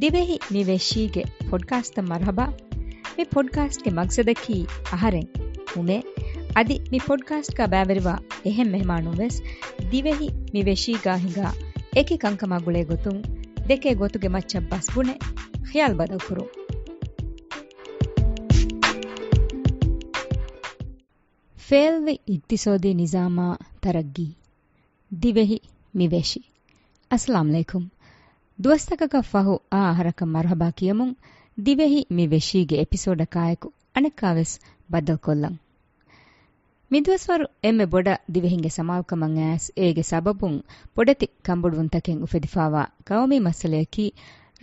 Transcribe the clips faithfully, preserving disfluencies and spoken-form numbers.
ދިވެހި މި ވެށީގެ ޕޮޑްކާސްޓަށް މަރުޙަބާ. މި ޕޮޑްކާސްޓްގެ މަގްސަދަކީ އަހަރެން އުމޭ، އަދި މި ޕޮޑްކާސްޓްގަ ބައިވެރިވާ އެހެން މެހެމާނުން ވެސް ދިވެހި މި ވެށީގާ ހިނގާ އެކި ކަންކަމާ ގުޅޭ ގޮތުން ދެކޭ ގޮތުގެ މައްޗަށް ބަސް ބުނެ ޚިޔާލު ބަދަލު ކުރުން. ފެއިލްވި އިގްތިސޯދީ ނިޒާމާ ތަރައްގީ. ދިވެހި މި ވެށި. އައްސަލާމް ޢަލައިކުމް. ދުވަސްތަކަކަށް ފަހު އާ އަހަރަކަށް މަރުޙަބާ ކިޔަމުން ދިވެހި މި ވެށީގެ އެޕިސޯޑަކާއެކު އަނެއްކާވެސް ބައްދަލުކޮށްލަން. މިދުވަސްވަރު އެންމެ ބޮޑަށް ދިވެހިންގެ ސަމާލުކަމަށް އައިސް އޭގެ ސަބަބުން ބޮޑެތި ކަންބޮޑުވުންތަކެއް އުފެދިފާވާ ގައުމީ މައްސަލަޔަކީ،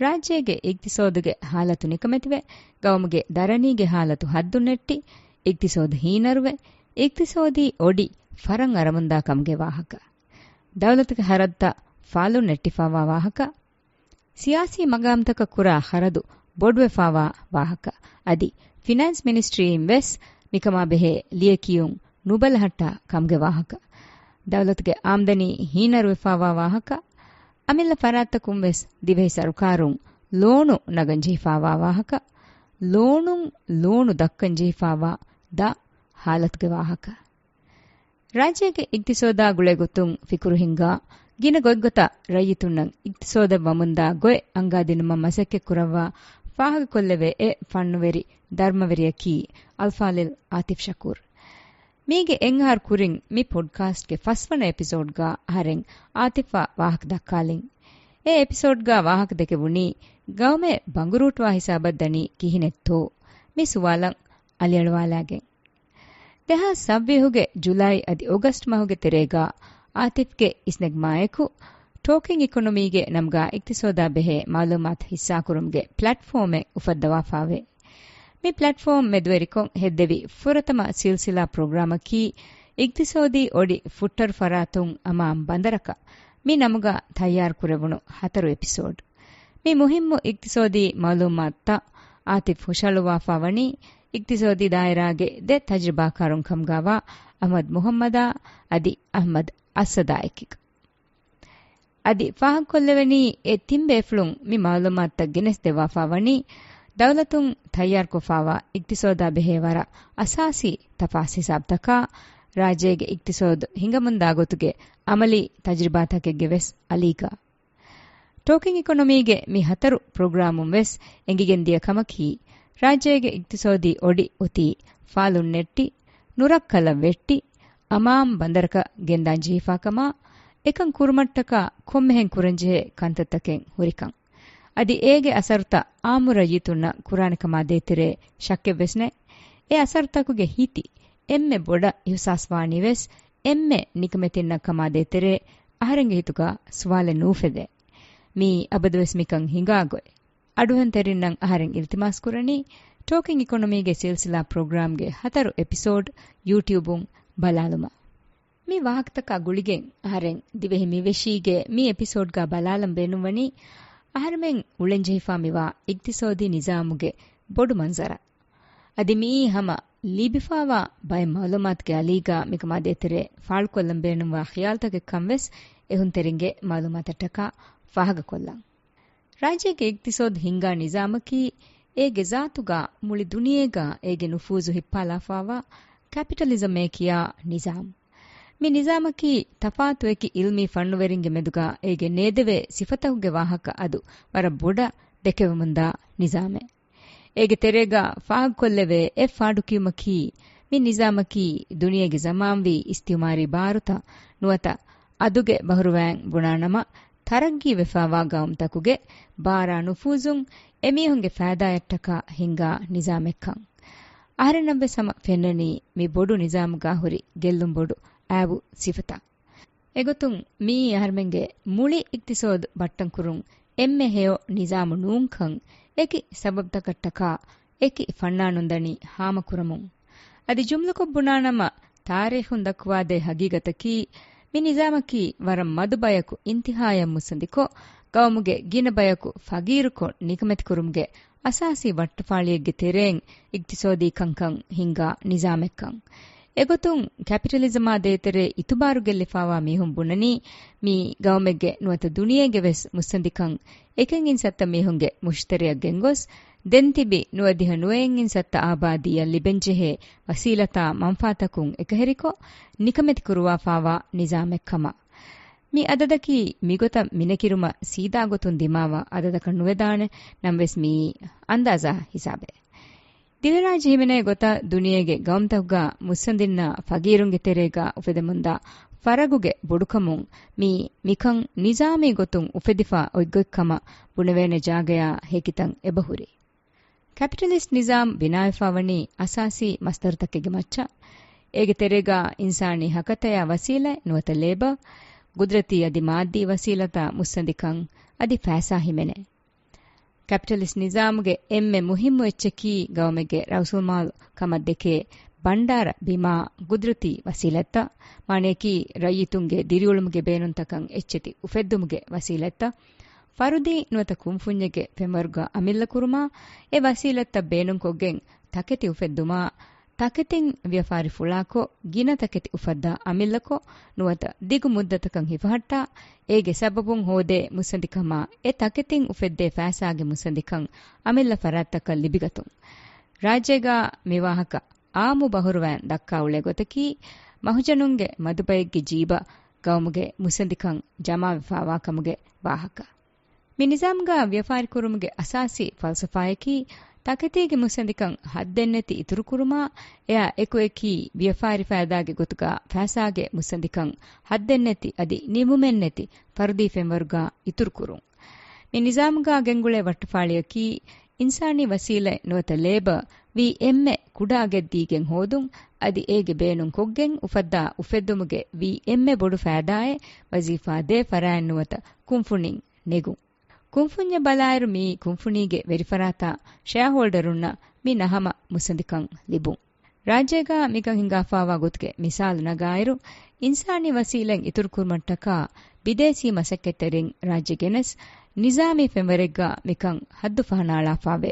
ރާއްޖޭގެ އިގްތިސޯދުގެ ހާލަތު ނިކަމެތިވެ، ގައުމުގެ ދަރަނީގެ ހާލަތު ހައްދުން ނެއްޓި، އިގްތިސޯދު ހީނަރުވެ، އިގްތިސޯދީ އޮޑި ފަރަށް އަރަމުންދާ ކަމުގެ ވާހަކަ. ދައުލަތުގެ ޚަރަދުތައް ފާލުން ނެއްޓިފާވާ ވާހަކަ. ސިޔާސީ މަގާމްތަކަށް ކުރާ ޚަރަދު ބޮޑުވެފާވާ ވާހަކަ. އަދި ފިނޭންސް މިނިސްޓްރީއިން ވެސް މިކަމާ ބެހޭ ލިޔެކިޔުން ނުބަލަހައްޓާ ކަމުގެ ވާހަކަ. ދައުލަތުގެ އާމްދަނީ ހީނަރުވެފާވާ ވާހަކަ. އަމިއްލަ ފަރާތްތަކުން ވެސް ދިވެހި ސަރުކާރުން ލޯނު ނަގަން ޖެހިފާވާ ވާހަކަ. ލޯނުން ލޯނު ދައްކަން ޖެހިފާވާ ދަށް ހާލަތުގެ ވާހަކަ. ރާއްޖޭގެ އިގްތިސޯދާ ގުޅޭ ގޮތުން ފިކުރު ހިންގާ، ގިނަ ގޮތްގޮތަށް ރައްޔިތުންނަށް އިގްތިސޯދަށް ވަމުންދާ ގޮތް އަންގާދިނުމަށް މަސައްކަތް ކުރައްވާ ފާހަގަކޮށްލެވޭ އެއް ފަންނުވެރި ދަރުމަވެރިޔަކީ އަލްފާޟިލް އާތިފް ޝަކޫރް. މީގެ އެއްއަހަރު ކުރިން މި ޕޮޑްކާސްޓްގެ ފަސްވަނަ އެޕިސޯޑްގަ އަހަރެން އާތިފްއަށް ވާހަކަ ދައްކާލިން. އެ އެޕިސޯޑްގަ ވާހަކަ ދެކެވުނީ ގައުމެއް ބަނގުރޫޓުވާ ހިސާބަށް ދަނީ ކިހިނެއްތޯ؟ މި ސުވާލަށް އަލިއަޅުވާލާގެން. ދެހާސް ސައްވީހުގެ ޖުލައި އަދި އޮގަސްޓް މަހުގެ ތެރޭގަ އާތިފްގެ އިސްނެގުމާއެކު، ޓޯކިން އިކޮނޮމީގެ ނަމުގަ އިގްތިސޯދާ ބެހޭ މައުލޫމާތު ހިއްސާކުރުމުގެ ޕްލެޓްފޯމެއް އުފައްދަވާފާވޭ. މި ޕްލެޓްފޯމް މެދުވެރިކޮށް ހެއްދެވި ފުރަތަމަ ސިލްސިލާ ޕްރޮގްރާމަކީ، އިގްތިސޯދީ އޮޑި ފުއްޓަރު ފަރާތުން އަމާން ބަނދަރަކަށް މި ނަމުގަ ތައްޔާރު ކުރެވުނު ހަތަރު އެޕިސޯޑް. މި މުހިއްމު އިގްތިސޯދީ މައުލޫމާތުތައް އާތިފް ހުށަހަޅުއްވާފާ ވަނީ، އިގްތިސޯދީ ދާއިރާގެ ދެ ތަޖްރިބާކާރުން ކަމުގައިވާ އަޙްމަދު މުޙައްމަދާ އަދި އަޙްމަދު އައްސަދާއެކީގަ. އަދި ފާހަގަކޮށްލެވެނީ، އެ ތިން ބޭފުޅުން މި މައުލޫމާތުތައް ގެނެސްދެއްވާފާ ވަނީ، ދައުލަތުން ތައްޔާރުކޮށްފާވާ އިގްތިސޯދާ ބެހޭ ވަރަށް އަސާސީ ތަފާސް ހިސާބުތަކާ، ރާއްޖޭގެ އިގްތިސޯދު ހިނގަމުންދާ ގޮތުގެ އަމަލީ ތަޖްރިބާތަކެއްގެ ވެސް އަލީގަ. ޓޯކިން އިކޮނޮމީގެ މި ހަތަރު ޕްރޮގްރާމުން ވެސް އެނގިގެން ދިޔަ ކަމަކީ، ރާއްޖޭގެ އިގްތިސޯދީ އޮޑި އޮތީ ފާލުން ނެއްޓި، ނުރައްކަލަށް ވެއްޓި، އަމާން ބަނދަރަކަށް ގެންދާން ޖެހިފާ ކަމާ، އެކަން ކުރުމަށްޓަކާ ކޮންމެހެން ކުރަންޖެހޭ ކަންތައްތަކެއް ހުރިކަން. އަދި އޭގެ އަސަރުތައް އާއްމު ރައްޔިތުންނަށް ކުރާނެ ކަމާ ދޭތެރޭ ޝައްކެއްވެސް ނެތް. އެ އަސަރުތަކުގެ ހިތި އެންމެ ބޮޑަށް އިހުސާސްވާނީ ވެސް އެންމެ ނިކަމެތިންނަށް ކަމާ ދޭތެރޭ އަހަރެންގެ ހިތުގަ ސުވާލެއް ނޫފެދޭ. މީ އަބަދުވެސް މިކަން ހިނގާ ގޮތް. އަޑުއެހުންތެރިންނަށް އަހަރެން އިލްތިމާސް ކުރަނީ، ޓޯކިން އިކޮނޮމީގެ ސިލްސިލާ ޕްރޮގްރާމްގެ ހަތަރު އެޕިސޯޑް ޔޫޓިއުބުން ބަލާލުމަށް. މި ވާހަކަތަކާ ގުޅިގެން އަހަރެން ދިވެހި މިވެށީގެ މި އެޕިސޯޑްގަ ބަލާލަން ބޭނުންވަނީ، އަހަރެމެން އުޅެންޖެހިފާ މިވާ އިގްތިސޯދީ ނިޒާމުގެ ބޮޑު މަންޒަރަށް. އަދި މިއީ ހަމަ ލިބިފާވާ ބައެއް މައުލޫމާތުގެ އަލީގަ މިކަމާ ދޭތެރޭ ފާޅުކޮށްލަން ބޭނުންވާ ޚިޔާލުތަކެއްކަން ވެސް އެހުންތެރިންގެ މައުލޫމާތަށްޓަކާ ފާހަގަކޮށްލަން. ރާއްޖޭގެ އިގްތިސޯދު ހިންގާ ނިޒާމަކީ، އޭގެ ޒާތުގަ މުޅި ދުނިޔޭގަ އޭގެ ނުފޫޒު ހިއްޕާލާފާވާ ކެޕިޓަލިޒަމޭ ކިޔާ ނިޒާމް. މި ނިޒާމަކީ، ތަފާތު އެކި އިލްމީ ފަންނުވެރިންގެ މެދުގަ އޭގެ ނޭދެވޭ ސިފަތަކުގެ ވާހަކަ އަދު ވަރަށް ބޮޑަށް ދެކެވެމުންދާ ނިޒާމެއް. އޭގެ ތެރޭގަ ފާހަގަކޮށްލެވޭ އެއް ފާޑުކިޔުމަކީ، މި ނިޒާމަކީ ދުނިޔޭގެ ޒަމާންވީ އިސްތިއުމާރީ ބާރުތައް ނުވަތަ އަދުގެ ބަހުރުވައިން ބުނާނަމަ، ތަރައްގީވެފާވާ ގައުމުތަކުގެ ބާރާ ނުފޫޒުން އެމީހުންގެ ފައިދާއަށްޓަކާ ހިންގާ ނިޒާމެއްކަން. އަހަރެންނަށްވެސް ހަމަ ފެންނަނީ މި ބޮޑު ނިޒާމުގާ ހުރި ގެއްލުން ބޮޑު އައިބު ސިފަތައް. އެގޮތުން މިއީ އަހަރެމެންގެ މުޅި އިގްތިސޯދު ބައްޓަންކުރުން އެންމެ ހެޔޮ ނިޒާމު ނޫންކަން އެކި ސަބަބުތަކަށްޓަކާ އެކި ފަންނާނުން ދަނީ ހާމަކުރަމުން. އަދި ޖުމްލަކޮށް ބުނާނަމަ، ތާރީޚުން ދައްކުވާދޭ ހަގީގަތަކީ، މި ނިޒާމަކީ ވަރަށް މަދު ބަޔަކު އިންތިހާޔަށް މުއްސަނދިކޮށް، ގައުމުގެ ގިނަ ބަޔަކު ފަގީރުކޮށް ނިކަމެތިކުރުމުގެ އަސާސީ ވައްޓަފާޅިއެއްގެ ތެރެއިން އިގްތިސޯދީ ކަންކަން ހިންގާ ނިޒާމެއްކަން. އެގޮތުން ކެޕިޓަލިޒަމާ ދޭތެރޭ އިތުބާރު ގެއްލިފާވާ މީހުން ބުނަނީ، މީ ގައުމެއްގެ ނުވަތަ ދުނިޔޭގެ ވެސް މުއްސަނދިކަން އެކަން އިން ސައްތަ މީހުންގެ މުޝްތަރިއަށް ގެންގޮސް، ދެން ތިބި ނުވަދިހަ ނުވައެއް އިން ސައްތަ އާބާދީއަށް ލިބެންޖެހޭ ވަސީލަތާ މަންފާތަކުން އެކަހެރިކޮށް، ނިކަމެތި ކުރުވާފާވާ ނިޒާމެއް ކަމަށް. މި އަދަދަކީ މިގޮތަށް މިނެކިރުމަށް ސީދާ ގޮތުން ދިމާވާ އަދަދަކަށް ނުވެދާނެ، ނަމަވެސް މިއީ އަންދާޒާ ހިސާބެއް. ދިވެހިރާއްޖެ ހިމެނޭ ގޮތަށް ދުނިޔޭގެ ގައުމުތަކުގަ މުއްސަނދިންނާ ފަގީރުންގެ ތެރޭގަ އުފެދެމުންދާ ފަރަގުގެ ބޮޑުކަމުން މީ މިކަން ނިޒާމީ ގޮތުން އުފެދިފަ އޮތްގޮތްކަމަށް ބުނެވޭނެ ޖާގަޔާ ހެކިތަން އެބަހުރި. ކެޕިޓަލިސްޓް ނިޒާމް ބިނާވެފަ ވަނީ އަސާސީ މަސްދަރުތަކެއްގެ މައްޗަށް. އޭގެ ތެރޭގަ އިންސާނީ ހަކަތަޔާ ވަސީލަތް ނުވަތަ ލޭބަ، ގުދްރަތީ އަދި މާއްދީ ވަސީލަތާ މުއްސަނދިކަން އަދި ފައިސާ ހިމެނޭ. ކެޕިޓަލިސްޓް ނިޒާމުގެ އެންމެ މުހިއްމު އެއްޗަކީ ގައުމެއްގެ ރައުސުލްމާލު ކަމަށް ދެކޭ ބަންޑާރަ ބިމާ ގުދްރަތީ ވަސީލަތްތައް، މާނަޔަކީ ރައްޔިތުންގެ ދިރިއުޅުމުގެ ބޭނުންތަކަށް އެއްޗެތި އުފެއްދުމުގެ ވަސީލަތްތައް، ފަރުދީ ނުވަތަ ކުންފުންޏެއްގެ ފެންވަރުގަ އަމިއްލަކުރުމާ، އެ ވަސީލަތްތައް ބޭނުންކޮށްގެން ތަކެތި އުފެއްދުމާ، ތަކެތިން ވިޔަފާރި ފުޅާކޮށް، ގިނަ ތަކެތި އުފައްދާ އަމިއްލަކޮށް، ނުވަތަ ދިގު މުއްދަތަކަށް ހިފަހައްޓާ، އޭގެ ސަބަބުން ހޯދޭ މުއްސަނދިކަމާ، އެ ތަކެތިން އުފެއްދޭ ފައިސާގެ މުއްސަނދިކަން އަމިއްލަ ފަރާތްތަކަށް ލިބިގަތުން. ރާއްޖޭގަ މި ވާހަކަ އާއްމު ބަހުރުވައިން ދައްކާ އުޅޭ ގޮތަކީ، މަހުޖަނުންގެ މަދުބައެއްގެ ޖީބަށް ގައުމުގެ މުއްސަނދިކަން ޖަމާވެފާވާ ކަމުގެ ވާހަކަ. މި ނިޒާމްގަ ވިޔަފާރިކުރުމުގެ އަސާސީ ފަލްސަފާއަކީ، ތަކެތީގެ މުއްސަނދިކަން ހައްދެއްނެތި އިތުރުކުރުމާ، އެއާ އެކުއެކީ ވިޔަފާރި ފައިދާގެ ގޮތުގަ ފައިސާގެ މުއްސަނދިކަން ހައްދެއްނެތި އަދި ނިމުމެއްނެތި ފަރުދީ ފެންވަރުގަ އިތުރުކުރުން. މި ނިޒާމްގަ ގެންގުޅޭ ވައްޓަފާޅިއަކީ، އިންސާނީ ވަސީލަތް ނުވަތަ ލޭބަ ވީ އެންމެ ކުޑަ އަގެއް ދީގެން ހޯދުން، އަދި އޭގެ ބޭނުން ކޮށްގެން އުފައްދާ އުފެއްދުމުގެ ވީ އެންމެ ބޮޑު ފައިދާއެއް ވަޒީފާ ދޭ ފަރާތް ނުވަތަ ކުންފުނިން ނެގުން. ކުންފުންޏަށް ބަލާއިރު މިއީ ކުންފުނީގެ ވެރިފަރާތާ ޝެއާހޯލްޑަރުންނަށް މި ނަހަމަ މުއްސަނދިކަން ލިބުން. ރާއްޖޭގަ މިކަން ހިނގާފާވާ ގޮތުގެ މިސާލު ނަގާއިރު، އިންސާނީ ވަސީލަތް އިތުރުކުރުމަށްޓަކާ ބިދޭސީ މަސައްކަތްތެރިން ރާއްޖެ ގެނެސް، ނިޒާމީ ފެންވަރެއްގަ މިކަން ހައްދު ފަހަނައަޅާފާވޭ.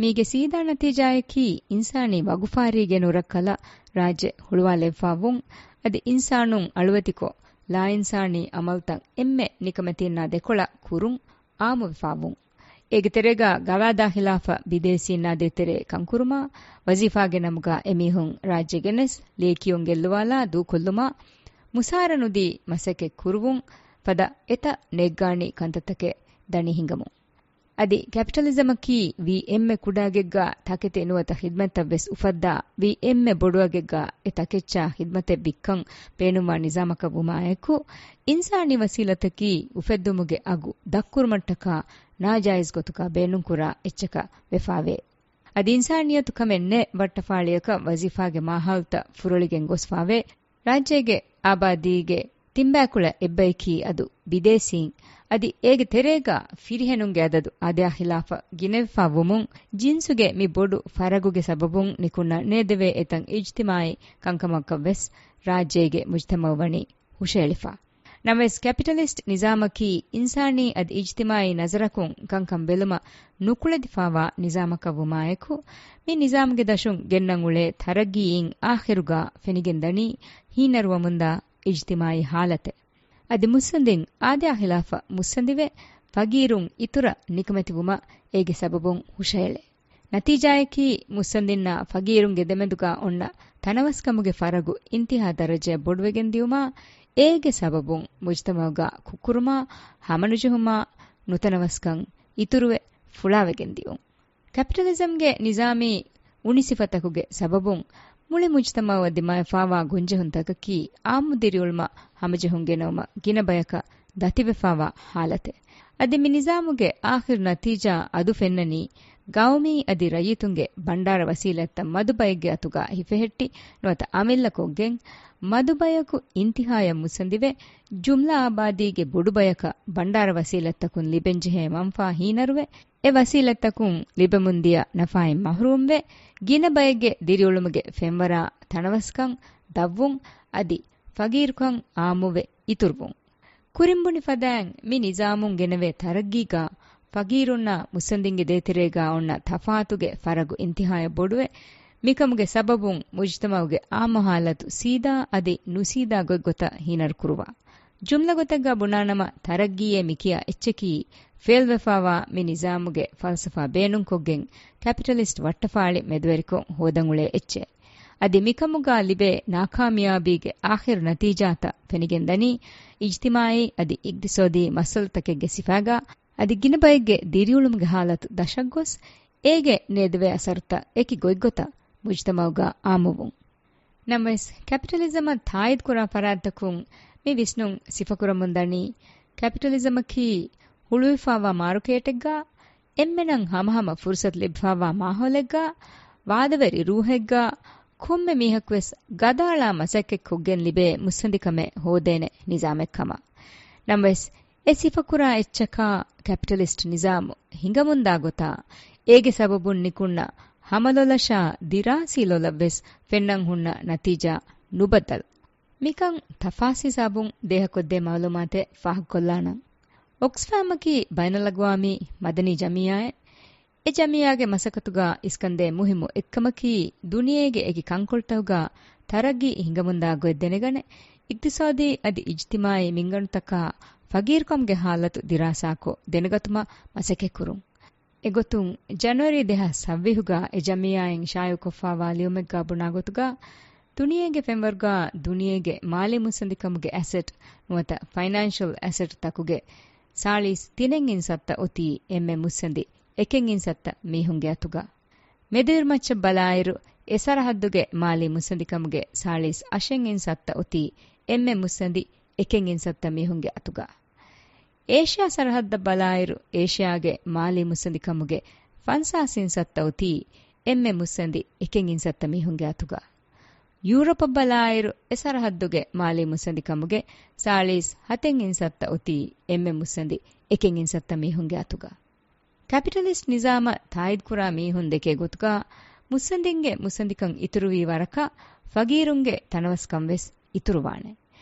މީގެ ސީދާ ނަތީޖާއަކީ، އިންސާނީ ވަގުފާރީގެ ނުރައްކަލަށް ރާއްޖެ ހުޅުވާލެވިފާވުން، އަދި އިންސާނުން އަޅުވެތިކޮށް، ލާއިންސާނީ އަމަލުތައް އެންމެ ނިކަމެތީންނާ ދެކޮޅަށް ކުރުން އާއްމުވެފާވުން. އޭގެ ތެރޭގަ ގަވާއިދާ ޚިލާފަށް ބިދޭސީންނާ ދޭތެރޭ ކަންކުރުމާ، ވަޒީފާގެ ނަމުގަ އެމީހުން ރާއްޖެ ގެނެސް، ލިޔެކިޔުން ގެއްލުވާލާ ދޫކޮށްލުމާ، މުސާރަ ނުދީ މަސައްކަތް ކުރުވުން ފަދަ އެތައް ނޭއްގާނީ ކަންތައްތަކެއް ދަނީ ހިނގަމުން. އަދި ކެޕިޓަލިޒަމަކީ ވީ އެންމެ ކުޑައަގެއްގަ ތަކެތި ނުވަތަ ޚިދްމަތްތައް ވެސް އުފައްދާ، ވީ އެންމެ ބޮޑުއަގެއްގަ އެ ތަކެއްޗާ ޚިދްމަތެއް ވިއްކަން ބޭނުންވާ ނިޒާމަކަށް ވުމާއެކު، އިންސާނީ ވަސީލަތަކީ އުފެއްދުމުގެ އަގު ދަށްކުރުމަށްޓަކާ ނާޖާއިޒް ގޮތުގަ ބޭނުންކުރާ އެއްޗަކަށް ވެފާވޭ. އަދި އިންސާނިއްޔަތު ކަމެއް ނެތް ވައްޓަފާޅިއަކަށް ވަޒީފާގެ މާހައުލުތައް ފުރޮޅިގެން ގޮސްފާވޭ. ރާއްޖޭގެ އާބާދީގެ ތިންބައިކުޅަ އެއްބަޔަކީ އަދު ބިދޭސީން. އަދި އޭގެ ތެރޭގަ ފިރިހެނުންގެ އަދަދު އާދަޔާ ޚިލާފަށް ގިނަވެފާ ވުމުން، ޖިންސުގެ މި ބޮޑު ފަރަގުގެ ސަބަބުން ނިކުންނަ ނޭދެވޭ އެތައް އިޖްތިމާއީ ކަންކަމަކަށް ވެސް ރާއްޖޭގެ މުޖްތަމައު ވަނީ ހުށައެޅިފަ. ނަމަވެސް، ކެޕިޓަލިސްޓް ނިޒާމަކީ އިންސާނީ އަދި އިޖްތިމާއީ ނަޒަރަކުން ކަންކަން ބެލުމަށް ނުކުޅެދިފާވާ ނިޒާމަކަށް ވުމާއެކު، މި ނިޒާމްގެ ދަށުން ގެންނަން އުޅޭ ތަރައްގީއިން އާޚިރުގަ ފެނިގެން ދަނީ ހީނަރުވަމުންދާ އިޖްތިމާއީ ހާލަތެއް. އަދި މުއްސަނދިން އާދަޔާ ޚިލާފަށް މުއްސަނދިވެ، ފަގީރުން އިތުރަށް ނިކަމެތިވުމަށް އޭގެ ސަބަބުން ހުށައެޅޭ. ނަތީޖާއަކީ، މުއްސަނދިންނާ ފަގީރުންގެ ދެމެދުގަ އޮންނަ ތަނަވަސްކަމުގެ ފަރަގު އިންތިހާ ދަރަޖަޔަށް ބޮޑުވެގެން ދިޔުމާ، އޭގެ ސަބަބުން މުޖްތަމައުގަ ކުށްކުރުމާ، ހަމަނުޖެހުމާ، ނުތަނަވަސްކަން އިތުރުވެ ފުޅާވެގެން ދިޔުން. ކެޕިޓަލިޒަމްގެ ނިޒާމީ އުނި ސިފަތަކުގެ ސަބަބުން މުޅި މުޖްތަމައަށް ދިމާވެފާވާ ގޮންޖެހުންތަކަކީ އާއްމު ދިރިއުޅުމަށް ހަމަޖެހުން ގެނައުމަށް ގިނަ ބަޔަކަށް ދަތިވެފާވާ ހާލަތެއް. އަދި މި ނިޒާމުގެ އާޚިރު ނަތީޖާ އަދު ފެންނަނީ، ގައުމީ އަދި ރައްޔިތުންގެ ބަންޑާރަ ވަސީލަތްތައް މަދު ބައެއްގެ އަތުގަ ހިފެހެއްޓި ނުވަތަ އަމިއްލަ ކޮށްގެން، މަދު ބަޔަކު އިންތިހާޔަށް މުއްސަނދިވެ، ޖުމްލަ އާބާދީގެ ބޮޑު ބަޔަކަށް ބަންޑާރަ ވަސީލަތްތަކުން ލިބެންޖެހޭ މަންފާ ހީނަރުވެ، އެ ވަސީލަތްތަކުން ލިބެމުންދިޔަ ނަފާއިން މަހްރޫމްވެ، ގިނަ ބައެއްގެ ދިރިއުޅުމުގެ ފެންވަރާ ތަނަވަސްކަން ދަށްވުން އަދި ފަގީރުކަން އާއްމުވެ އިތުރުވުން. ކުރިން ބުނި ފަދައިން މި ނިޒާމުން ގެނެވޭ ތަރައްގީގަ ފަގީރުންނާ މުއްސަނދިންގެ ދޭތެރޭގަ އޮންނަ ތަފާތުގެ ފަރަގު އިންތިހާޔަށް ބޮޑުވެ، މިކަމުގެ ސަބަބުން މުޖްތަމައުގެ އާއްމު ހާލަތު ސީދާ އަދި ނުސީދާ ގޮތްގޮތަށް ހީނަރުކުރުވާ. ޖުމްލަ ގޮތެއްގަ ބުނާނަމަ، ތަރައްގީއޭ މިކިޔާ އެއްޗަކީ ފެއިލްވެފާވާ މި ނިޒާމުގެ ފަލްސަފާ ބޭނުންކޮށްގެން ކެޕިޓަލިސްޓް ވައްޓަފާޅި މެދުވެރިކޮށް ހޯދަން އުޅޭ އެއްޗެއް. އަދި މިކަމުގަ ލިބޭ ނާކާމިޔާބީގެ އާޚިރު ނަތީޖާތައް ފެނިގެންދަނީ، އިޖްތިމާޢީ އަދި އިގްތިސޯދީ މައްސަލަތަކެއްގެ ސިފައިގަ އަދި ގިނަ ބައެއްގެ ދިރިއުޅުމުގެ ހާލަތު ދަށަށްގޮސް، އޭގެ ނޭދެވޭ އަސަރުތައް އެކި ގޮތްގޮތަށް މުޖްތަމައުގަ އާއްމުވުން. ނަމަވެސް، ކެޕިޓަލިޒަމަށް ތާއީދުކުރާ ފަރާތްތަކުން މި ވިސްނުން ސިފަކުރަމުންދަނީ، ކެޕިޓަލިޒަމަކީ ހުޅުވިފާވާ މާރުކޭޓެއްގަ، އެންމެނަށް ހަމަހަމަ ފުރުސަތު ލިބިފާވާ މާހައުލެއްގަ، ވާދަވެރި ރޫހެއްގަ، ކޮންމެ މީހަކުވެސް ގަދައަޅާ މަސައްކަތްކޮށްގެން ލިބޭ މުއްސަނދިކަމެއް ހޯދޭނެ ނިޒާމެއް ކަމަށް. ނަމަވެސް، އެ ސިފަކުރާ އެއްޗަކާ ކެޕިޓަލިސްޓް ނިޒާމު ހިނގަމުންދާ ގޮތާ، އޭގެ ސަބަބުން ނިކުންނަ ހަމަލޮލަށާ ދިރާސީ ލޮލަށްވެސް ފެންނަން ހުންނަ ނަތީޖާ ނުބައްދަލު. މިކަން ތަފާސް ހިސާބުން ދޭހަކޮށްދޭ މައުލޫމާތެއް ފާހަގަކޮށްލާނަން. އޮކްސްފާމަކީ ބައިނަލްއަގްވާމީ މަދަނީ ޖަމިއްޔާއެއް. އެ ޖަމިއްޔާގެ މަސައްކަތުގަ އިސްކަންދޭ މުހިއްމު އެއްކަމަކީ، ދުނިޔޭގެ އެކި ކަންކޮޅުތަކުގަ ތަރައްގީ ހިނގަމުންދާ ގޮތް ދެނެގަނެ، އިގްތިސޯދީ އަދި އިޖްތިމާޢީ މިންގަނޑުތަކާ ފަގީރުކަމުގެ ހާލަތު ދިރާސާކޮށް ދެނެގަތުމަށް މަސައްކަތްކުރުން. އެގޮތުން، ޖަނުއަރީ ދެހާސް ސައްވީހުގަ އެ ޖަމިއްޔާއިން ޝާއިޢުކޮށްފާވާ ލިޔުމެއްގަ ބުނާ ގޮތުގަ، ދުނިޔޭގެ ފެންވަރުގަ ދުނިޔޭގެ މާލީ މުއްސަނދިކަމުގެ އެސެޓް ނުވަތަ ފައިނޭންޝަލް އެސެޓް ތަކުގެ ސާޅީސް ތިނެއް އިންސައްތަ އޮތީ އެންމެ މުއްސަނދި އެކެއް އިންސައްތަ މީހުންގެ އަތުގަ. މެދުއިރުމައްޗަށް ބަލާއިރު، އެ ސަރަހައްދުގެ މާލީ މުއްސަނދިކަމުގެ ސާޅީސް އަށެއް އިންސައްތަ އޮތީ އެންމެ މުއްސަނދި އެކެއް އިންސައްތަ މީހުންގެ އަތުގަ. އޭޝިޔާ ސަރަހައްދަށް ބަލާއިރު، އޭޝިޔާގެ މާލީ މުއްސަނދިކަމުގެ ފަންސާސް އިންސައްތަ އޮތީ އެންމެ މުއްސަނދި އެކެއް އިންސައްތަ މީހުންގެ އަތުގަ. ޔޫރަޕަށް ބަލާއިރު، އެ ސަރަހައްދުގެ މާލީ މުއްސަނދިކަމުގެ ސާޅީސް ހަތެއް އިންސައްތަ އޮތީ އެންމެ މުއްސަނދި އެކެއް އިންސައްތަ މީހުންގެ އަތުގަ. ކެޕިޓަލިސްޓް ނިޒާމަށް ތާއީދުކުރާ މީހުން ދެކޭ ގޮތުގަ، މުއްސަނދިންގެ މުއްސަނދިކަން އިތުރުވީ ވަރަކަށް، ފަގީރުންގެ ތަނަވަސްކަން ވެސް އިތުރުވާނެ.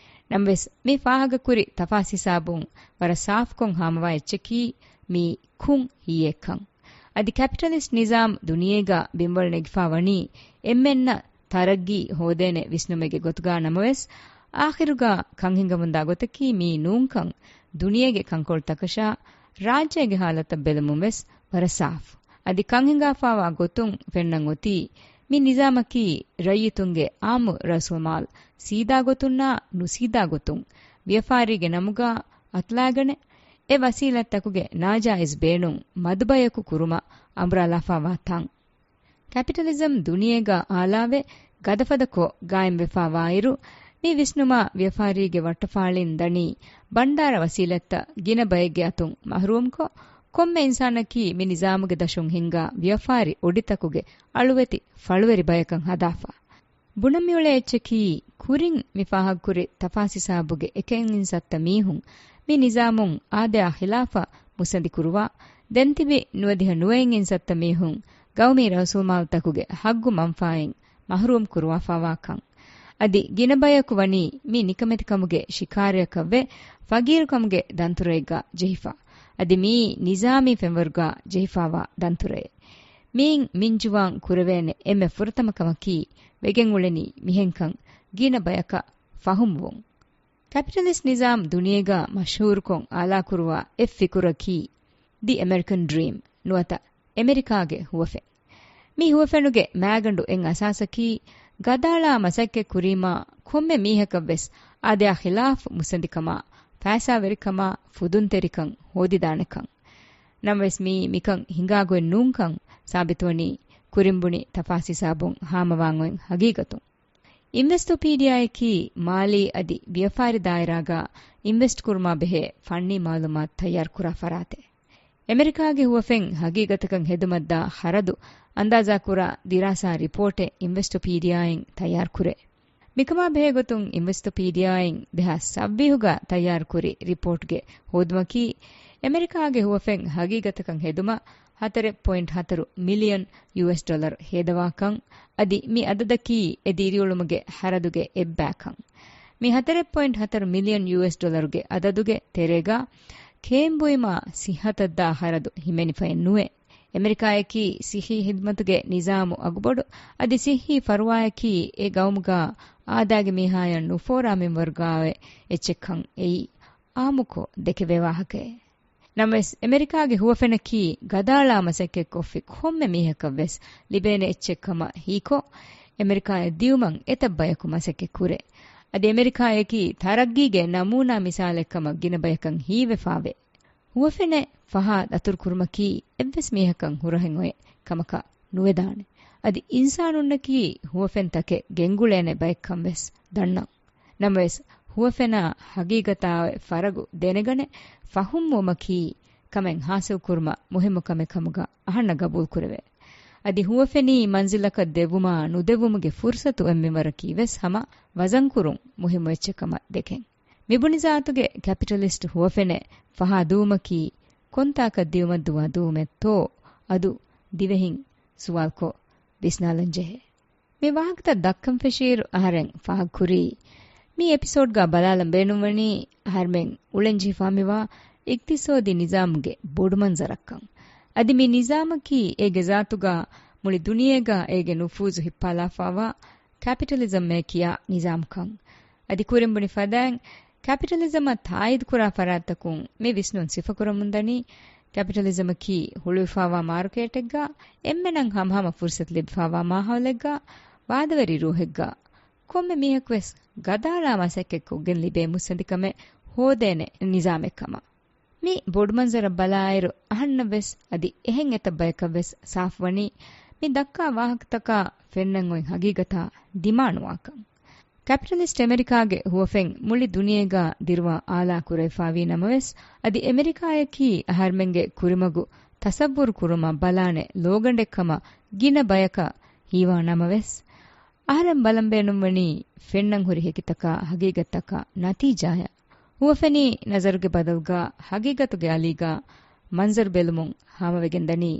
ނަމަވެސް، މި ފާހަގަކުރި ތަފާސް ހިސާބުން ވަރަށް ސާފުކޮށް ހާމަވާ އެއްޗަކީ މީ ކުން ހީއެއްކަން. އަދި ކެޕިޓަލިސްޓް ނިޒާމް ދުނިޔޭގަ ބިންވަޅު ނެގިފާ ވަނީ އެންމެންނަށް ތަރައްގީ ހޯދޭނެ ވިސްނުމެއްގެ ގޮތުގަ ނަމަވެސް، އާޚިރުގަ ކަން ހިނގަމުންދާ ގޮތަކީ މީ ނޫންކަން. ދުނިޔޭގެ ކަންކޮޅުތަކަށާ ރާއްޖޭގެ ހާލަތަށް ބެލުމުން ވެސް ވަރަށް ސާފު. އަދި ކަން ހިނގާފާވާ ގޮތުން ފެންނަން އޮތީ، މި ނިޒާމަކީ ރައްޔިތުންގެ އާއްމު ރައުސުލްމާލް ސީދާ ގޮތުންނާ ނުސީދާ ގޮތުން ވިޔަފާރީގެ ނަމުގަ އަތުލާގަނެ، އެ ވަސީލަތްތަކުގެ ނާޖާއިޒް ބޭނުން މަދުބަޔަކު ކުރުމަށް އަނބުރާލާފާވާ ތަން. ކެޕިޓަލިޒަމް ދުނިޔޭގަ އާލާވެ ގަދަފަދަކޮށް ގާއިމްވެފާވާއިރު، މި ވިސްނުމާ ވިޔަފާރީގެ ވައްޓަފާޅީން ދަނީ ބަންޑާރަ ވަސީލަތްތައް ގިނަ ބައެއްގެ އަތުން މަހްރޫމްކޮށް، ކޮންމެ އިންސާނަކީ މި ނިޒާމުގެ ދަށުން ހިންގާ ވިޔަފާރި އޮޑިތަކުގެ އަޅުވެތި ފަޅުވެރި ބަޔަކަށް ހަދާފަ. ބުނަން މިއުޅޭ އެއްޗަކީ، ކުރިން މި ފާހަގަކުރި ތަފާސް ހިސާބުގެ އެކެއް އިންސައްތަ މީހުން މި ނިޒާމުން އާދަޔާ ޚިލާފަށް މުއްސަނދި ކުރުވާ، ދެންތިބި ނުވަދިހަ ނުވައެއް އިންސައްތަ މީހުން ގައުމީ ރައުސުލްމާލްތަކުގެ ހައްގު މަންފާއިން މަހްރޫމް ކުރުވާފާވާކަން. އަދި ގިނަ ބަޔަކު ވަނީ މި ނިކަމެތިކަމުގެ ޝިކާރަޔަކަށްވެ، ފަގީރުކަމުގެ ދަންތުރައެއްގަ ޖެހިފަ. އަދި މިއީ ނިޒާމީ ފެންވަރުގަ ޖެހިފާވާ ދަންތުރައެއް. މިއިން މިންޖުވާން ކުރެވޭނެ އެންމެ ފުރަތަމަ ކަމަކީ، ވެގެން އުޅެނީ މިހެންކަން ގިނަ ބަޔަކަށް ފަހުމުވުން. ކެޕިޓަލިސްޓް ނިޒާމް ދުނިޔޭގަ މަޝްހޫރުކޮށް އާލާކުރުވާ އެއް ފިކުރަކީ، ދި އެމެރިކަން ޑްރީމް ނުވަތަ އެމެރިކާގެ ހުވަފެން. މި ހުވަފެނުގެ މައިގަނޑު އެއް އަސާސަކީ، ގަދައަޅާ މަސައްކަތް ކުރީމާ ކޮންމެ މީހަކަށްވެސް އާދަޔާ ޚިލާފް މުއްސަނދިކަމާ، ފައިސާވެރިކަމާ، ފުދުންތެރިކަން ހޯދިދާނެކަން. ނަމަވެސް މީ މިކަން ހިނގާ ގޮތް ނޫންކަން ސާބިތުވަނީ، ކުރިން ބުނި ތަފާސް ހިސާބުން ހާމަވާން އޮތް ހަގީގަތުން. އިންވެސްޓޮޕީޑިއާއަކީ މާލީ އަދި ވިޔަފާރި ދާއިރާގަ އިންވެސްޓް ކުރުމާ ބެހޭ ފަންނީ މައުލޫމާތު ތައްޔާރުކުރާ ފަރާތެއް. އެމެރިކާގެ ހުވަފެން ހަގީގަތަކަށް ހެދުމަށްދާ ޚަރަދު އަންދާޒާކުރާ ދިރާސާ ރިޕޯޓެއް އިންވެސްޓޮޕީޑިއާއިން ތައްޔާރުކުރޭ. މިކަމާ ބެހޭގޮތުން އިންވެސްޓޮޕީޑިއާއިން ދެހާސް ސައްވީހުގަ ތައްޔާރުކުރި ރިޕޯޓްގެ ހޯދުމަކީ، އެމެރިކާގެ ހުވަފެން ހަގީގަތަކަށް ހެދުމަށް ހަތަރެއް ޕޮއިންޓް ހަތަރު މިލިއަން ޔޫއެސް ޑޮލަރު ހޭދަވާކަން، އަދި މި އަދަދަކީ އެ ދިރިއުޅުމުގެ ޚަރަދުގެ އެއްބައިކަން. މި ހަތަރެއް ޕޮއިންޓް ހަތަރު މިލިއަން ޔޫއެސް ޑޮލަރުގެ އަދަދުގެ ތެރޭގަ ކޭންބުއިމާ ސިއްހަތަށްދާ ޚަރަދު ހިމެނިފައެއް ނުވޭ. އެމެރިކާއަކީ ސިއްހީ ހިދްމަތުގެ ނިޒާމު އަގުބޮޑު، އަދި ސިއްހީ ފަރުވާއަކީ އެ ގައުމުގަ އާދައިގެ މީހާޔަށް ނުފޯރާ މިންވަރުގައި އެއްޗެއްކަން އެއީ އާއްމުކޮށް ދެކެވޭ ވާހަކައެއް. ނަމަވެސް، އެމެރިކާގެ ހުވަފެނަކީ ގަދައަޅާ މަސައްކަތްކޮށްފި ކޮންމެ މީހަކަށްވެސް ލިބޭނެ އެއްޗެއްކަމަށް ހީކޮށް، އެމެރިކާއަށް ދިޔުމަށް އެތައް ބަޔަކު މަސައްކަތް ކުރޭ. އަދި އެމެރިކާއަކީ ތަރައްގީގެ ނަމޫނާ މިސާލެއްކަމަށް ގިނަ ބަޔަކަށް ހީވެފާވޭ. ހުވަފެނެއް ފަހާ ދަތުރުކުރުމަކީ އެއްވެސް މީހަކަށް ހުރަހެއް އޮތް ކަމަކަށް ނުވެދާނެ. އަދި އިންސާނުންނަކީ ހުވަފެންތަކެއް ގެންގުޅޭނެ ބައެއްކަން ވެސް ދަންނަން. ނަމަވެސް، ހުވަފެނާ ހަގީގަތާ އޮތް ފަރަގު ދެނެގަނެ ފަހުމްވުމަކީ ކަމެއް ހާސިލްކުރުމަށް މުހިއްމު ކަމެއް ކަމުގަ އަހަންނަށް ގަބޫލުކުރެވޭ. އަދި ހުވަފެނީ މަންޒިލަކަށް ދެއްވުމާ ނުދެއްވުމުގެ ފުރުސަތު އޮތް މިންވަރަކީ ވެސް ހަމަ ވަޒަންކުރުން މުހިއްމު އެއްޗެއް ކަމަށް ދެކެން. މިބުނި ޒާތުގެ ކެޕިޓަލިސްޓް ހުވަފެނެއް ފަހާ ދުވުމަކީ ކޮންތާކަށް ދިޔުމަށް ދުވާ ދުވުމެއްތޯ އަދު ދިވެހިން ސުވާލުކޮށް ވިސްނާލަން ޖެހޭ. މި ވާހަކަތައް ދައްކަން ފެށިއިރު އަހަރެން ފާހަގަކުރީ، މި އެޕިސޯޑްގަ ބަލާލަން ބޭނުންވަނީ އަހަރެމެން އުޅެންޖެހިފާ މިވާ އިގްތިސޯދީ ނިޒާމުގެ ބޮޑުމަންޒަރަށްކަން. އަދި މި ނިޒާމަކީ އޭގެ ޒާތުގަ މުޅި ދުނިޔޭގަ އޭގެ ނުފޫޒު ހިއްޕާލާފާވާ ކެޕިޓަލިޒަމްއޭ ކިޔާ ނިޒާމުކަން. އަދި ކުރިން ބުނި ފަދައިން، ކެޕިޓަލިޒަމަށް ތާއީދުކުރާ ފަރާތްތަކުން މި ވިސްނުން ސިފަކުރަމުންދަނީ، ކެޕިޓަލިޒަމަކީ ހުޅުވިފާވާ މާރުކޭޓެއްގަ، އެންމެނަށް ހަމަހަމަ ފުރުސަތު ލިބިފާވާ މާހައުލެއްގަ، ވާދަވެރި ރޫހެއްގަ، ކޮންމެ މީހަކުވެސް ގަދައަޅާ މަސައްކަތްކޮށްގެން ލިބޭ މުއްސަނދިކަމެއް ހޯދޭނެ ނިޒާމެއް ކަމަށް. މި ބޮޑުމަންޒަރަށް ބަލާއިރު، އަހަންނަށްވެސް އަދި އެހެން އެތައް ބަޔަކަށްވެސް ސާފުވަނީ، މި ދައްކާ ވާހަކަތަކާ ފެންނަން އޮތް ހަގީގަތާ ދިމާނުވާކަން. ކެޕިޓަލިސްޓް އެމެރިކާގެ ހުވަފެން މުޅި ދުނިޔޭގާ ދިރުވާ އާލާ ކުރެވިފާވީ ނަމަވެސް، އަދި އެމެރިކާއަކީ އަހަރުމެންގެ ކުރިމަގު ތަސައްވުރު ކުރުމަށް ބަލާނެ ލޯގަނޑެއްކަމަށް ގިނަ ބަޔަކަށް ހީވާ ނަމަވެސް، އަހަރެން ބަލަން ބޭނުންވަނީ ފެންނަން ހުރި ހެކިތަކާ ހަގީގަތްތަކާ ނަތީޖާއަށް. ހުވަފެނީ ނަޒަރުގެ ބަދަލުގާ ހަގީގަތުގެ އަލީގާ މަންޒަރު ބެލުމުން ހާމަވެގެންދަނީ،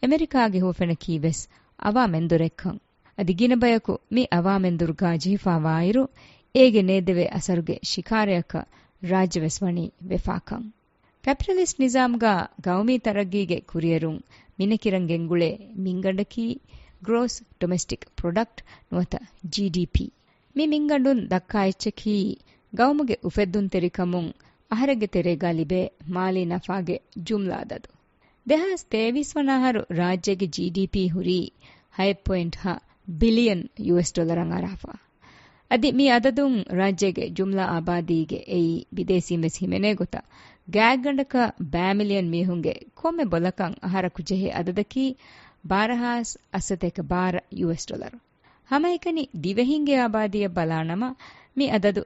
އެމެރިކާގެ ހުވަފެނަކީ ވެސް އަވާ މެންދުރެއްކަން. އަދި ގިނަ ބަޔަކު މި އަވާ މެންދުރުގާ ޖެހިފާވާއިރު، އޭގެ ނޭދެވޭ އަސަރުގެ ޝިކާރަޔަކަށް ރާއްޖެވެސް ވަނީ ވެފާކަން. ކެޕިޓަލިސްޓް ނިޒާމްގާ ގައުމީ ތަރައްގީގެ ކުރިއެރުން މިނެކިރަން ގެންގުޅޭ މިންގަނޑަކީ ގްރޯސް ޑޮމެސްޓިކް ޕްރޮޑަކްޓް ނުވަތަ ޖީޑީޕީ. މި މިންގަނޑުން ދައްކާ އެއްޗަކީ ގައުމުގެ އުފެއްދުންތެރިކަމުން އަހަރެއްގެ ތެރޭގާ ލިބޭ މާލީ ނަފާގެ ޖުމްލަ އަދަދު. ދެހާސް ތޭވީސް ވަނަ އަހަރު ރާއްޖޭގެ ޖީޑީޕީ ހުރީ ހައެއް ޕޮއިންޓް ހަ ބިލިއަން ޔޫއެސް ޑޮލަރަށް އަރާފަ. އަދި މި އަދަދުން ރާއްޖޭގެ ޖުމްލަ އާބާދީގެ އެއީ ބިދޭސީން ވެސް ހިމެނޭ ގޮތަށް ގާތްގަނޑަކަށް ބައި މިލިއަން މީހުންގެ ކޮންމެ ބޮލަކަށް އަހަރަކު ޖެހޭ އަދަދަކީ ބާރަ ހާސް އަށްސަތޭކަ ބާރަ ޔޫއެސް ޑޮލަރު. ހަމައެކަނި ދިވެހިންގެ އާބާދީއަށް ބަލާނަމަ، މި އަދަދު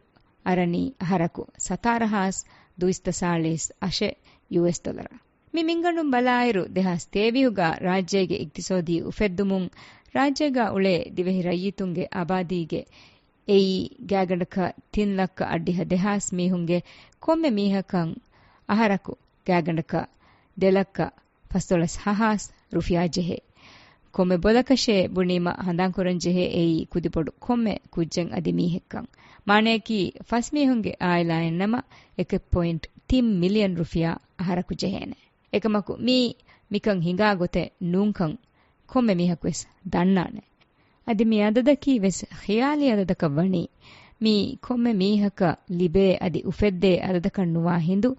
އަރަނީ އަހަރަކު ސަތާރަ ހާސް ދުއިސައްތަ ސާޅީސް އަށެއް ޔޫއެސް ޑޮލަރ. މި މިންގަނޑުން ބަލާއިރު، ދެހާސް ތޭވީހުގަ ރާއްޖޭގެ އިގްތިސޯދީ އުފެއްދުމުން ރާއްޖޭގަ އުޅޭ ދިވެހި ރައްޔިތުންގެ އާބާދީގެ އެއީ ގާތްގަނޑަކަށް ތިން ލައްކަ އަށްޑިހަ ދެހާސް މީހުންގެ ކޮންމެ މީހަކަށް އަހަރަކު ގާތްގަނޑަކަށް ދެ ލައްކަ ފަސްދޮޅަސް ހާސް ރުފިޔާ ޖެހޭ. ކޮންމެ ބޮލަކަށޭ ބުނީމަ ހަނދާންކުރަން ޖެހޭ އެއީ ކުދިބޮޑު ކޮންމެ ކުއްޖެއް އަދި މީހެއްކަން. މާނަޔަކީ ފަސް މީހުންގެ އާއިލާއެއްނަމަ އެކެއް ޕޮއިންޓް ތިން މިލިއަން ރުފިޔާ އަހަރަކު ޖެހޭނެ. އެކަމަކު މީ މިކަން ހިނގާ ގޮތެއް ނޫންކަން ކޮންމެ މީހަކުވެސް ދަންނާނެ. އަދި މި އަދަދަކީ ވެސް ޚިޔާލީ އަދަދަކަށް ވަނީ. މީ ކޮންމެ މީހަކަށް ލިބޭ އަދި އުފެއްދޭ އަދަދަކަށް ނުވާ ހިނދު،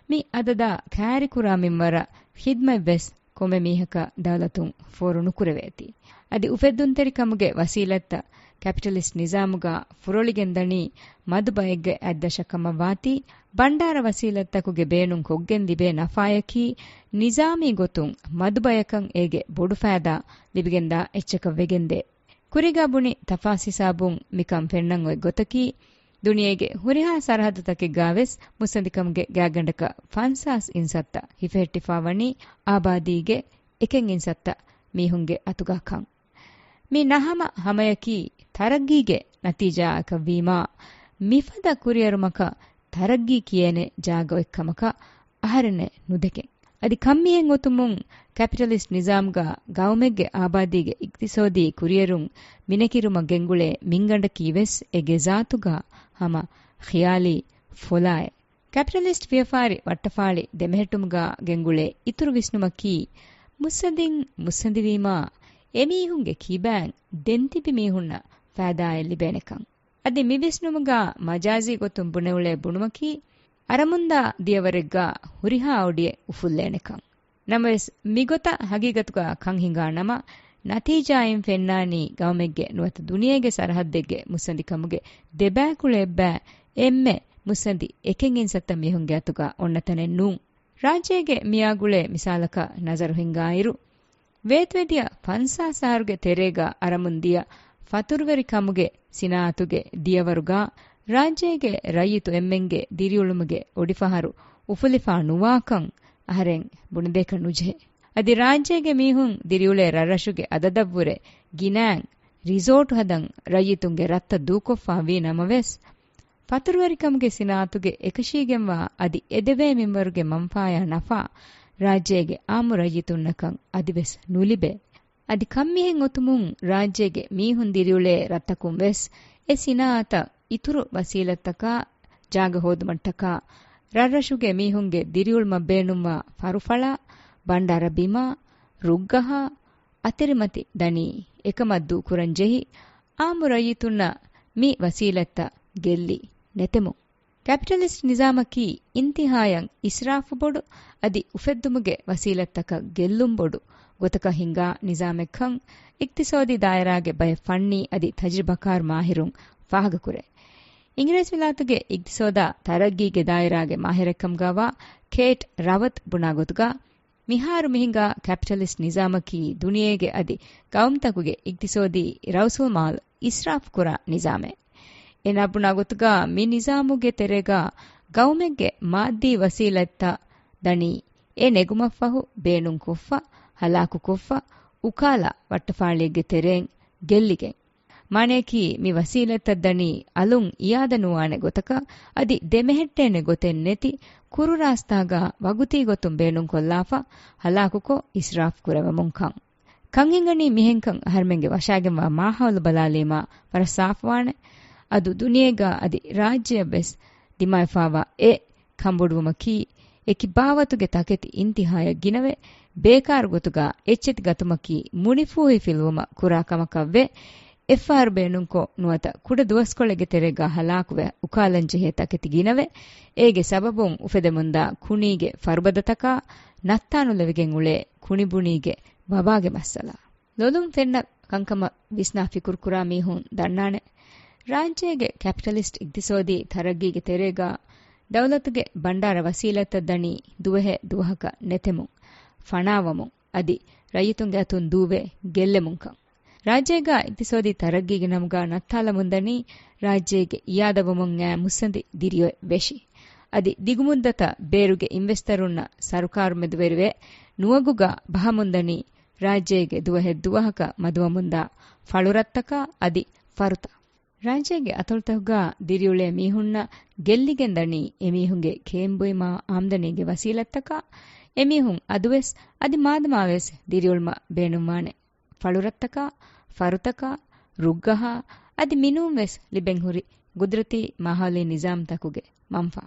މި އަދަދާ ކައިރިކުރާ މިންވަރަށް ޚިދްމަތްވެސް ކޮންމެ މީހަކަށް ދައުލަތުން ފޯރު ނުކުރެވޭތީ. އަދި އުފެއްދުންތެރިކަމުގެ ވަސީލަތްތައް ކެޕިޓަލިސްޓް ނިޒާމުގަ ފުރޮޅިގެންދަނީ މަދު ބައެއްގެ އަތްދަށަށް ކަމަށް ވާތީ، ބަންޑާރަ ވަސީލަތްތަކުގެ ބޭނުން ކޮށްގެން ލިބޭ ނަފާޔަކީ ނިޒާމީ ގޮތުން މަދު ބަޔަކަށް އޭގެ ބޮޑު ފައިދާ ލިބިގެންދާ އެއްޗަކަށް ވެގެންދޭ. ކުރީގާ ބުނި ތަފާސް ހިސާބުން މިކަން ފެންނަން އޮތް ގޮތަކީ، ދުނިޔޭގެ ހުރިހާ ސަރަހައްދުތަކެއްގާވެސް މުއްސަނދިކަމުގެ ގާތްގަނޑަކަށް ފަންސާސް އިންސައްތަ ހިފެހެއްޓިފާ ވަނީ އާބާދީގެ އެކެއް އިންސައްތަ މީހުންގެ އަތުގާ ކަން. މި ނަހަމަ ހަމަޔަކީ ތަރައްގީގެ ނަތީޖާއަކަށް ވީމާ، މިފަދަ ކުރިއެރުމަކަށް ތަރައްގީ ކިޔޭނެ ޖާގަ އޮތްކަމަކަށް އަހަރެންނެއް ނުދެކެން. އަދި ކަންމިހެން އޮތުމުން ކެޕިޓަލިސްޓް ނިޒާމްގަ ގައުމެއްގެ އާބާދީގެ އިގްތިސޯދީ ކުރިއެރުން މިނެކިރުމަށް ގެންގުޅޭ މިންގަނޑަކީ ވެސް އޭގެ ޒާތުގަ ހަމަ ޚިޔާލީ ފޮލާއެއް. ކެޕިޓަލިސްޓް ވިޔަފާރި ވައްޓަފާޅި ދެމެހެއްޓުމުގަ ގެންގުޅޭ އިތުރު ވިސްނުމަކީ، މުއްސަނދިން މުއްސަނދިވީމާ، އެމީހުންގެ ކިބައިން ދެންތިބި މީހުންނަށް ފައިދާއެއް ލިބޭނެކަން. އަދި މި ވިސްނުމުގަ މަޖާޒީ ގޮތުން ބުނެއުޅޭ ބުނުމަކީ، އަރަމުންދާ ދިޔަވަރެއްގަ ހުރިހާ އޮޑިއެއް އުފުއްލޭނެކަން. ނަމަވެސް، މިގޮތަށް ހަގީގަތުގަ ކަން ހިނގާ ނަމަ، ނަތީޖާއިން ފެންނާނީ ގައުމެއްގެ ނުވަތަ ދުނިޔޭގެ ސަރަހައްދެއްގެ މުއްސަނދިކަމުގެ ދެބައިކުޅަ އެއްބައި އެންމެ މުއްސަނދި އެކެއް އިން ސައްތަ މީހުންގެ އަތުގަ އޮންނަ ތަނެއް ނޫން. ރާއްޖޭގެ މިއާގުޅޭ މިސާލަކަށް ނަޒަރު ހިންގާއިރު، ވޭތުވެދިޔަ ފަންސާސް އަހަރުގެ ތެރޭގަ އަރަމުން ދިޔަ ފަތުރުވެރިކަމުގެ ސިނާއަތުގެ ދިޔަވަރުގަ ރާއްޖޭގެ ރައްޔިތު އެންމެންގެ ދިރިއުޅުމުގެ އޮޑިފަހަރު އުފުލިފާ ނުވާކަން އަހަރެން ބުނެދޭކަށް ނުޖެހޭ. އަދި ރާއްޖޭގެ މީހުން ދިރިއުޅޭ ރަށްރަށުގެ އަދަދަށްވުރެ ގިނައިން ރިސޯޓު ހަދަން ރައްޔިތުންގެ ރަށްތައް ދޫކޮށްފާ ވީ ނަމަވެސް، ފަތުރުވެރިކަމުގެ ސިނާއަތުގެ އެކަށީގެންވާ އަދި އެދެވޭ މިންވަރުގެ މަންފާޔާ ނަފާ ރާއްޖޭގެ އާއްމު ރައްޔިތުންނަކަށް އަދިވެސް ނުލިބޭ. އަދި ކަންމިހެން އޮތުމުން ރާއްޖޭގެ މީހުން ދިރިއުޅޭ ރަށްތަކުން ވެސް އެ ސިނާއަތަށް އިތުރު ވަސީލަތްތަކާ ޖާގަ ހޯދުމަށްޓަކާ ރަށްރަށުގެ މީހުންގެ ދިރިއުޅުމަށް ބޭނުންވާ ފަރުފަޅާ، ބަންޑާރަ ބިމާ، ރުއްގަހާ، އަތިރިމަތި ދަނީ އެކަމަށް ދޫކުރަން ޖެހި، އާއްމު ރައްޔިތުންނަށް މި ވަސީލަތްތައް ގެއްލި ނެތެމުން. ކެޕިޓަލިސްޓް ނިޒާމަކީ އިންތިހާޔަށް އިސްރާފު ބޮޑު، އަދި އުފެއްދުމުގެ ވަސީލަތްތަކަށް ގެއްލުން ބޮޑު ގޮތަކަށް ހިނގާ ނިޒާމެއްކަން އިޤްތިޞާދީ ދާއިރާގެ ބައެއް ފަންނީ އަދި ތަޖުރިބަކާރު މާހިރުން ފާހަގަކުރޭ. އިނގިރޭސިވިލާތުގެ އިޤްތިޞާދާ ތަރައްގީގެ ދާއިރާގެ މާހިރެއްކަމުގައިވާ ކޭޓް ރަވަތް ބުނާ ގޮތުގަ، މިހާރު މިހިނގާ ކެޕިޓަލިސްޓް ނިޒާމަކީ ދުނިޔޭގެ އަދި ގައުމުތަކުގެ އިޤްތިޞާދީ ރައުސުލްމާލު އިސްރާފުކުރާ ނިޒާމެއް. އޭނާ ބުނާ ގޮތުގަ މި ނިޒާމުގެ ތެރޭގަ ގައުމެއްގެ މާއްދީ ވަސީލަތްތައް ދަނީ އެ ނެގުމަށްފަހު ބޭނުންކޮށްފަ، ހަލާކުކޮށްފަ، އުކާލާ ވައްޓަފާޅިއެއްގެ ތެރެއިން ގެއްލިގެން. މާނަޔަކީ، މި ވަސީލަތްތައް ދަނީ އަލުން އިއާދަ ނުވާނެ ގޮތަކަށް، އަދި ދެމެހެއްޓޭނެ ގޮތެއް ނެތި ކުރު ރާސްތާގަ ވަގުތީ ގޮތުން ބޭނުންކޮށްލާފަ، ހަލާކުކޮށް އިސްރާފު ކުރެވެމުން ކަން. ކަން ހިނގަނީ މިހެންކަން އަހަރުމެންގެ ވަށާގެންވާ މާހައުލު ބަލާލީމާ ވަރަށް ސާފުވާނެ. އަދު ދުނިޔޭގަ އަދި ރާއްޖެއަށްވެސް ދިމާވެފާވާ އެ ކަންބޮޑުވުމަކީ، އެކި ބާވަތުގެ ތަކެތި އިންތިހާޔަށް ގިނަވެ، ބޭކާރު ގޮތުގަ އެއްޗެތި ގަތުމަކީ މުނިފޫހި ފިލުވުމަށް ކުރާ ކަމަކަށްވެ، އެއްފަހަރު ބޭނުންކޮށް ނުވަތަ ކުޑަ ދުވަސްކޮޅެއްގެ ތެރޭގަ ހަލާކުވެ އުކާލަންޖެހޭ ތަކެތި ގިނަވެ، އޭގެ ސަބަބުން އުފެދެމުންދާ ކުނީގެ ފަރުބަދަތަކާ ނައްތާނުލެވިގެން އުޅޭ ކުނިބުނީގެ ވަބާގެ މައްސަލަ. ލޮލުން ފެންނަ ކަންކަމަށް ވިސްނާ ފިކުރުކުރާ މީހުން ދަންނާނެ، ރާއްޖޭގެ ކެޕިޓަލިސްޓް އިޤްތިޞާދީ ތަރައްގީގެ ތެރޭގަ ދައުލަތުގެ ބަންޑާރަ ވަސީލަތްތައް ދަނީ ދުވަހެއް ދުވަހަކަށް ނެތެމުން، ފަނާވަމުން، އަދި ރައްޔިތުންގެ އަތުން ދޫވެ ގެއްލެމުންކަން. ރާއްޖޭގަ އިޤްތިޞާދީ ތަރައްގީގެ ނަމުގަ ނައްތާލަމުންދަނީ ރާއްޖޭގެ އިއާދަވުމުން އައި މުއްސަނދި ދިރިއޮތް ވެށި. އަދި ދިގުމުއްދަތަށް ބޭރުގެ އިންވެސްޓަރުންނަށް ސަރުކާރުމެދުވެރިވެ ނުވަގުގަ ބަހަމުންދަނީ ރާއްޖޭގެ ދުވަހެއް ދުވަހަކަށް މަދުވަމުންދާ ފަޅުރަށްތަކާ އަދި ފަރުތައް. ރާއްޖޭގެ އަތޮޅުތަކުގަ ދިރިއުޅޭ މީހުންނަށް ގެއްލިގެން ދަނީ އެމީހުންގެ ކޭންބުއިމާ އާމްދަނީގެ ވަސީލަތްތަކާ، އެމީހުން އަދުވެސް އަދި މާދަމާވެސް ދިރިއުޅުމަށް ބޭނުންވާނެ ފަޅުރަށްތަކާ، ފަރުތަކާ، ރުއްގަހާ، އަދި މިނޫންވެސް ލިބެންހުރި ގުދުރަތީ މާހައުލީ ނިޒާމްތަކުގެ މަންފާ.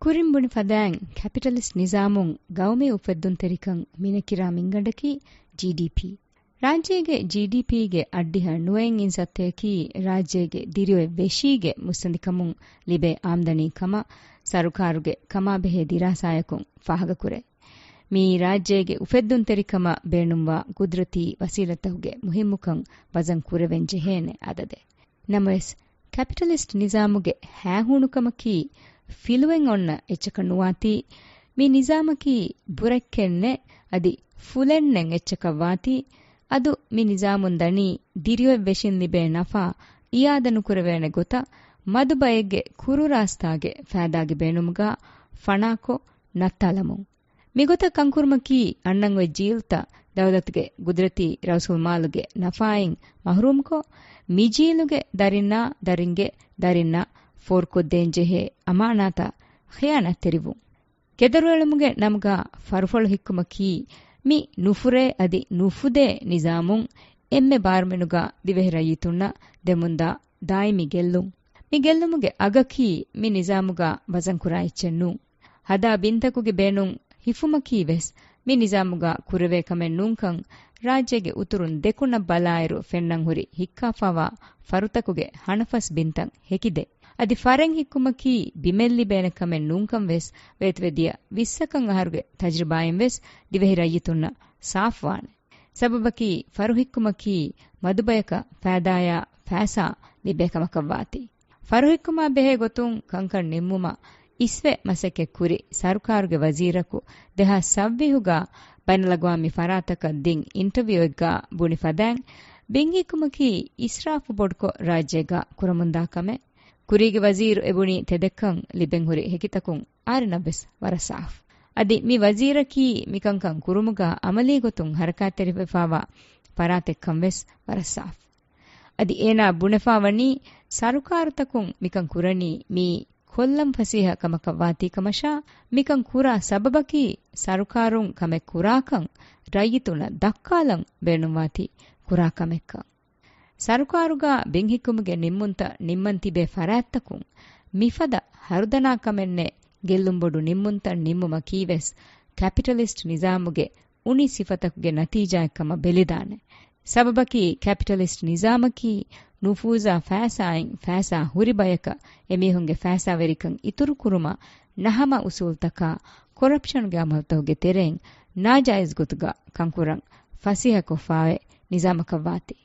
ކުރިން ބުނި ފަދައިން ކެޕިޓަލިސްޓް ނިޒާމުން ގައުމީ އުފެއްދުންތެރިކަން މިނެކިރާ މިންގަނޑަކީ ޖީޑީޕީ. ރާއްޖޭގެ ޖީޑީޕީގެ އައްޑިހަ ނުވައެއް އިން ސައްތަޔަކީ ރާއްޖޭގެ ދިރިއޮތް ވެށީގެ މުއްސަނދިކަމުން ލިބޭ އާމްދަނީ ކަމަށް ސަރުކާރުގެ ކަމާބެހޭ ދިރާސާޔަކުން ފާހަގަކުރޭ. މިއީ ރާއްޖޭގެ އުފެއްދުންތެރިކަމަށް ބޭނުންވާ ގުދުރަތީ ވަސީލަތްތަކުގެ މުހިއްމުކަން ވަޒަން ކުރެވެން ޖެހޭނެ އަދަދެއް. ނަމަވެސް، ކެޕިޓަލިސްޓް ނިޒާމުގެ ހައިހޫނުކަމަކީ ފިލުވެން އޮންނަ އެއްޗަކަށް ނުވާތީ، މި ނިޒާމަކީ ބުރެއްކެއް ނެތް އަދި ފުލެއް ނެތް އެއްޗަކަށް ވާތީ، އަދު މި ނިޒާމުން ދަނީ ދިރިއޮތް ވެށިން ލިބޭ ނަފާ އިއާދަ ނުކުރެވޭނެ ގޮތަށް މަދު ބައެއްގެ ކުރު ރާސްތާގެ ފައިދާގެ ބޭނުމުގަ ފަނާކޮށް ނައްތާލަމުން. މިގޮތަށް ކަންކުރުމަކީ އަންނަން އޮތް ޖީލްތައް ދައުލަތުގެ ގުދުރަތީ ރައުސުލްމާލުގެ ނަފާއިން މަހްރޫމްކޮށް، މި ޖީލުގެ ދަރިންނާ ދަރިންގެ ދަރިންނަށް ފޯރުކޮށްދޭންޖެހޭ އަމާނާތަށް ޚިޔާނާތްތެރިވުން. ގެދޮރުއެޅުމުގެ ނަމުގަ ފަރުފަޅު ހިއްކުމަކީ މި ނުފުރޭ އަދި ނުފުދޭ ނިޒާމުން އެންމެ ބާރުމިނުގަ ދިވެހި ރައްޔިތުންނަށް ދެމުންދާ ދާއިމީ ގެއްލުން. މި ގެއްލުމުގެ އަގަކީ މި ނިޒާމުގަ ވަޒަންކުރާ އެއްޗެއް ނޫން. ހަދާ ބިންތަކުގެ ބޭނުން ހިފުމަކީ ވެސް މި ނިޒާމުގަ ކުރެވޭ ކަމެއް ނޫންކަން ރާއްޖޭގެ އުތުރުން ދެކުނަށް ބަލާއިރު ފެންނަން ހުރި ހިއްކާފަވާ ފަރުތަކުގެ ހަނަފަސް ބިންތައް ހެކިދޭ. އަދި ފަރެއް ހިއްކުމަކީ ބިމެއް ލިބޭނެ ކަމެއް ނޫންކަން ވެސް ވޭތުވެދިޔަ ވިއްސަކަށް އަހަރުގެ ތަޖުރިބާއިން ވެސް ދިވެހި ރައްޔިތުންނަށް ސާފުވާނެ. ސަބަބަކީ ފަރު ހިއްކުމަކީ މަދުބަޔަކަށް ފައިދާޔާ ފައިސާ ލިބޭ ކަމަކަށްވާތީ. ފަރު ހިއްކުމާ ބެހޭ ގޮތުން ކަންކަން ނިންމުމަށް އިސްވެ މަސައްކަތް ކުރި ސަރުކާރުގެ ވަޒީރަކު ދެހާސް ސައްވީހުގަ ބައިނަލްއަގްވާމީ ފަރާތަކަށް ދިން އިންޓަވިއުއެއްގަ ބުނި ފަދައިން، ބިން ހިއްކުމަކީ އިސްރާފު ބޮޑުކޮށް ރާއްޖޭގަ ކުރަމުންދާ ކަމެއް. ކުރީގެ ވަޒީރު އެބުނީ ތެދެއްކަން ލިބެން ހުރި ހެކިތަކުން އަހަރެންނަށްވެސް ވަރަށް ސާފު. އަދި މި ވަޒީރަކީ މިކަންކަން ކުރުމުގަ އަމަލީ ގޮތުން ހަރަކާތްތެރިވެފާވާ ފަރާތެއްކަން ވެސް ވަރަށް ސާފު. އަދި އޭނާ ބުނެފާވަނީ، ސަރުކާރުތަކުން މިކަން ކުރަނީ މީ ކޮށްލަން ފަސޭހަ ކަމަކަށް ވާތީ ކަމަށާ، މިކަން ކުރާ ސަބަބަކީ ސަރުކާރުން ކަމެއް ކުރާކަން ރައްޔިތުންނަށް ދައްކާލަން ބޭނުންވާތީ ކުރާ ކަމެއްކަން. ސަރުކާރުގަ ބިން ހިއްކުމުގެ ނިންމުންތައް ނިންމަން ތިބޭ ފަރާތްތަކުން މިފަދަ ހަރުދަނާ ކަމެއް ނެތް ގެއްލުން ބޮޑު ނިންމުންތައް ނިންމުމަކީ ވެސް ކެޕިޓަލިސްޓް ނިޒާމުގެ އުނި ސިފަތަކުގެ ނަތީޖާއެއްކަމަށް ބެލިދާނެ. ސަބަބަކީ ކެޕިޓަލިސްޓް ނިޒާމަކީ ނުފޫޒާ ފައިސާއިން ފައިސާ ހުރި ބަޔަކަށް އެމީހުންގެ ފައިސާވެރިކަން އިތުރުކުރުމަށް ނަހަމަ އުސޫލުތަކާ ކޮރަޕްޝަންގެ އަމަލުތަކުގެ ތެރެއިން ނާޖާއިޒް ގޮތުގަ ކަންކުރަން ފަސޭހަކޮށްފާވޭ ނިޒާމަކަށްވާތީ.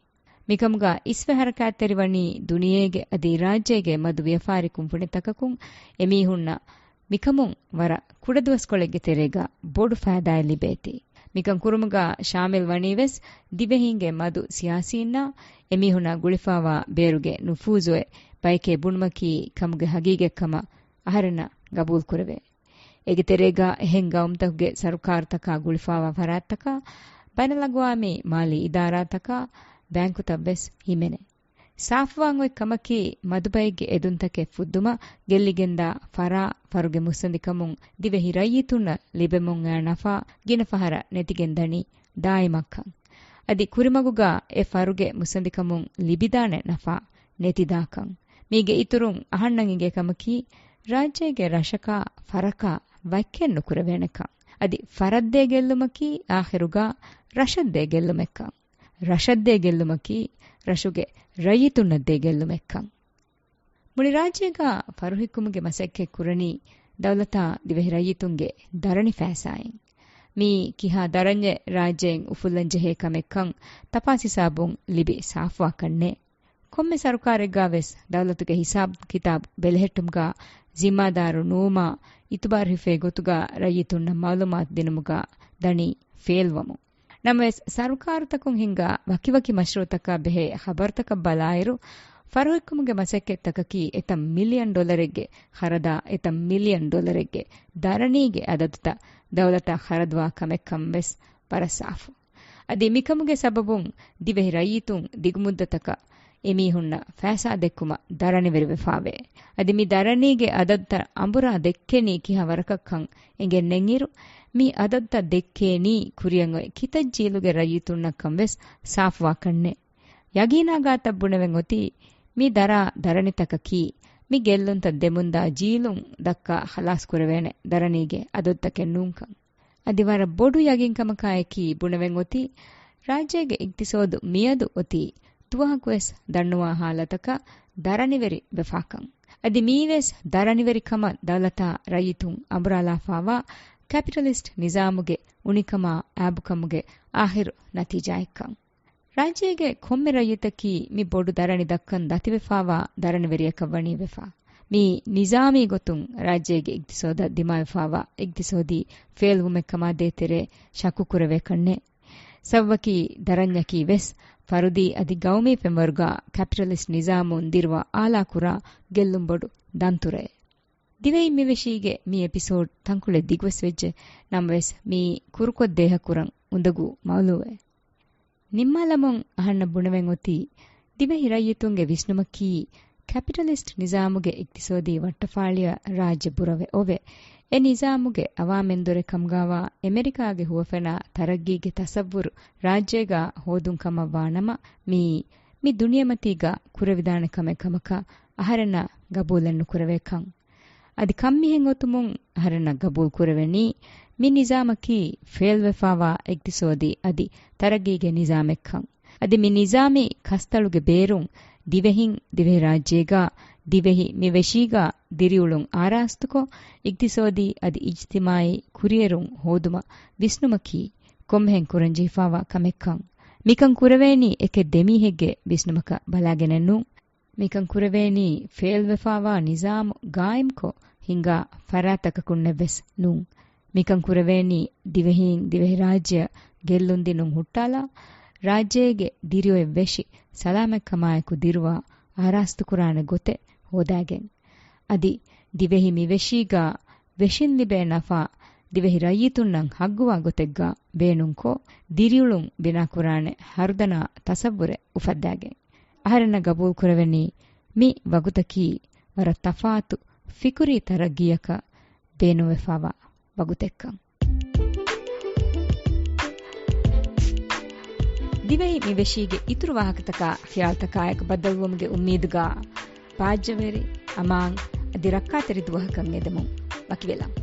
މިކަމުގަ އިސްވެ ހަރަކާތްތެރިވަނީ ދުނިޔޭގެ އަދި ރާއްޖޭގެ މަދު ވިޔަފާރި ކުންފުނިތަކަކުން އެމީހުންނަށް މިކަމުން ވަރަށް ކުޑަދުވަސްކޮޅެއްގެ ތެރޭގަ ބޮޑު ފައިދާއެއް ލިބޭތީ. މިކަން ކުރުމުގަ ޝާމިލް ވަނީވެސް ދިވެހީންގެ މަދު ސިޔާސީންނާ އެމީހުންނާ ގުޅިފާވާ ބޭރުގެ ނުފޫޒުއެއް ބަޔެކޭ ބުނުމަކީ ކަމުގެ ހަގީގަތްކަމަށް އަހަރެންނަށް ގަބޫލުކުރެވޭ. އޭގެ ތެރޭގަ އެހެން ގައުމުތަކުގެ ސަރުކާރުތަކާ ގުޅިފާވާ ފަރާތްތަކާ، ބައިނަލްއަގްވާމީ މާލީ އިދާރާތަކާ، ބޭންކުތައްވެސް ހިމެނޭ. ސާފުވާން އޮތް ކަމަކީ، މަދުބައެއްގެ އެދުންތަކެއް ފުއްދުމަށް ގެއްލިގެންދާ ފަރާ، ފަރުގެ މުއްސަނދިކަމުން ދިވެހި ރައްޔިތުންނަށް ލިބެމުންއައި ނަފާ ގިނަ ފަހަރަށް ނެތިގެންދަނީ ދާއިމަށްކަން. އަދި ކުރިމަގުގަ އެ ފަރުގެ މުއްސަނދިކަމުން ލިބިދާނެ ނަފާ ނެތިދާކަން. މީގެ އިތުރުން އަހަންނަށް އިނގޭ ކަމަކީ، ރާއްޖޭގެ ރަށަކާ ފަރަކާ ވައްކެއް ނުކުރެވޭނެކަން. އަދި ފަރަށްދޭ ގެއްލުމަކީ އާޚިރުގަ ރަށަށްދޭ ގެއްލުމެއްކަން. ރަށަށްދޭ ގެއްލުމަކީ ރަށުގެ ރައްޔިތުންނަށްދޭ ގެއްލުމެއްކަން. މުޅި ރާއްޖޭގަ ފަރުހިއްކުމުގެ މަސައްކަތް ކުރަނީ ދައުލަތާ ދިވެހި ރައްޔިތުންގެ ދަރަނި ފައިސާއިން. މީ ކިހާ ދަރަންޏެއް ރާއްޖެއިން އުފުއްލަން ޖެހޭ ކަމެއްކަން ތަފާސް ހިސާބުން ލިބި ސާފުވާކަންނޭ. ކޮންމެ ސަރުކާރެއްގަ ވެސް ދައުލަތުގެ ހިސާބު ކިތާބު ބެލެހެއްޓުމުގަ ޒިންމާދާރު ނުވުމާ އިތުބާރު ހިފޭ ގޮތުގަ ރައްޔިތުންނަށް މައުލޫމާތު ދިނުމުގަ ދަނީ ފެއިލްވަމުން. ނަމަވެސް، ސަރުކާރުތަކުން ހިންގާ ވަކިވަކި މަޝްރޫއުތަކާ ބެހޭ ޚަބަރުތަކަށް ބަލާއިރު، ފަރުހިއްކުމުގެ މަސައްކަތްތަކަކީ އެތައް މިލިއަން ޑޮލަރެއްގެ ޚަރަދާ، އެތައް މިލިއަން ޑޮލަރެއްގެ ދަރަނީގެ އަދަދުތައް ދައުލަތަށް ޚަރަދުވާ ކަމެއްކަން ވެސް ވަރަށް ސާފު. އަދި މިކަމުގެ ސަބަބުން ދިވެހި ރައްޔިތުން ދިގުމުއްދަތަކަށް އެމީހުންނަށް ފައިސާ ދެއްކުމަށް ދަރަނިވެރިވެފާވޭ. އަދި މި ދަރަނީގެ އަދަދުތައް އަނބުރާ ދެއްކެނީ ކިހާ ވަރަކަށްކަން އެނގެންނެތްއިރު، މި އަދަދުތައް ދެއްކޭނީ ކުރިއަށް އޮތް ކިތައް ޖީލުގެ ރައްޔިތުންނަށްކަން ވެސް ސާފުވާކަންނޭ. ޔަގީނާ ގާތަށް ބުނެވެން އޮތީ، މި ދަރާ ދަރަނިތަކަކީ، މި ގެއްލުންތައް ދެމުންދާ ޖީލުން ދައްކާ ޚަލާސް ކުރެވޭނެ ދަރަނީގެ އަދަދުތަކެއް ނޫންކަން. އަދި ވަރަށް ބޮޑު ޔަގީންކަމަކާއެކީ ބުނެވެން އޮތީ، ރާއްޖޭގެ އިގްތިސޯދު މިއަދު އޮތީ ދުވަހަކުވެސް ދަންނުވާ ހާލަތަކަށް ދަރަނިވެރި ވެފާކަން. އަދި މީވެސް ދަރަނިވެރިކަމަށް ދައުލަތާ ރައްޔިތުން އަނބުރާލާފާވާ ކެޕިޓަލިސްޓް ނިޒާމުގެ އުނިކަމާ އާބުކަމުގެ އާޚިރު ނަތީޖާއެއްކަން. ރާއްޖޭގެ ކޮންމެ ރައްޔިތަކީ މި ބޮޑު ދަރަނި ދައްކަން ދަތިވެފާވާ ދަރަނިވެރިޔަކަށް ވަނީ ވެފާ. މީ ނިޒާމީ ގޮތުން ރާއްޖޭގެ އިގްތިސޯދަށް ދިމާވެފާވާ އިގްތިސޯދީ ފެއިލްވުމެއްކަމާ ދޭތެރޭ ޝައްކު ކުރެވޭކަށްނެތް. ސަބަބަކީ ދަރަންޏަކީ ވެސް ފަރުދީ އަދި ގައުމީ ފެންވަރުގަ ކެޕިޓަލިސްޓް ނިޒާމުން ދިރުވާ އާލާކުރާ ގެއްލުން ބޮޑު ދަންތުރައެއް. ދިވެހި މިވެށީގެ މި އެޕިސޯޑް ތަންކޮޅެއް ދިގުވެސް ވެއްޖެ. ނަމަވެސް، މީ ކުރުކޮށްދޭހަކުރަން އުނދަގޫ މައުލޫއެއް. ނިންމާލަމުން އަހަންނަށް ބުނެވެން އޮތީ، ދިވެހި ރައްޔިތުންގެ ވިސްނުމަކީ، ކެޕިޓަލިސްޓް ނިޒާމުގެ އިގްތިސޯދީ ވައްޓަފާޅިއަށް ރާއްޖެ ބުރަވެ އޮވެ. އެ ނިޒާމުގެ އަވާމެންދުރެއް ކަމުގައިވާ އެމެރިކާގެ ހުވަފެނާ ތަރައްގީގެ ތަސައްވުރު ރާއްޖޭގަ ހޯދުން ކަމަށް ވާނަމަ، މީ މި ދުނިޔެމަތީގަ ކުރެވިދާނެ ކަމެއް ކަމަކަށް އަހަރެންނަށް ގަބޫލެއް ނުކުރެވޭ ކަން. އަދި ކަންމިހެން އޮތުމުން އަހަރެންނަށް ގަބޫލު ކުރެވެނީ، މި ނިޒާމަކީ ފެއިލްވެފާވާ އިގްތިސޯދީ އަދި ތަރައްގީގެ ނިޒާމެއްކަން. އަދި މި ނިޒާމީ ކަސްތަޅުގެ ބޭރުން ދިވެހިން ދިވެހިރާއްޖޭގަ ދިވެހި މިވެށީގަ ދިރިއުޅުން އާރާސްތުކޮށް، އިގްތިސޯދީ އަދި އިޖްތިމާއީ ކުރިއެރުން ހޯދުމަށް ވިސްނުމަކީ ކޮންމެހެން ކުރަންޖެހިފާވާ ކަމެއްކަން. މިކަން ކުރެވޭނީ އެކެއް ދެމީހެއްގެ ވިސްނުމަކަށް ބަލާގެނެއް ނޫން. މިކަން ކުރެވޭނީ ފެއިލްވެފާވާ ނިޒާމު ގާއިމްކޮށް ހިނގާ ފަރާތްތަކަކުންނެއްވެސް ނޫން. މިކަން ކުރެވޭނީ ދިވެހީން ދިވެހިރާއްޖެއަށް ގެއްލުންދިނުން ހުއްޓާލާ، ރާއްޖޭގެ ދިރިއޮތް ވެށި ސަލާމަތްކަމާއެކު ދިރުވާ އާރާސްތުކުރާނެ ގޮތެއް ހޯދާގެން. އަދި ދިވެހި މިވެށީގަ ވެށިން ލިބޭ ނަފާ ދިވެހި ރައްޔިތުންނަށް ހައްގުވާ ގޮތެއްގަ ބޭނުންކޮށް، ދިރިއުޅުން ބިނާކުރާނެ ހަރުދަނާ ތަސައްވުރެއް އުފައްދާގެން. އަހަރެންނަށް ގަބޫލުކުރެވެނީ މި ވަގުތަކީ ވަރަށް ތަފާތު ފިކުރީ ތަރައްގީއަކަށް ބޭނުންވެފާވާ ވަގުތެއްކަން. ދިވެހި މިވެށީގެ އިތުރު ވާހަކަތަކާ ޚިޔާލުތަކާއެކު ބައްދަލުވުމުގެ އުއްމީދުގަ ބާއްޖަވެރި، އަމާން އަދި ރައްކާތެރި ދުވަހަކަށް އެދެމުން ވަކިވެލަން.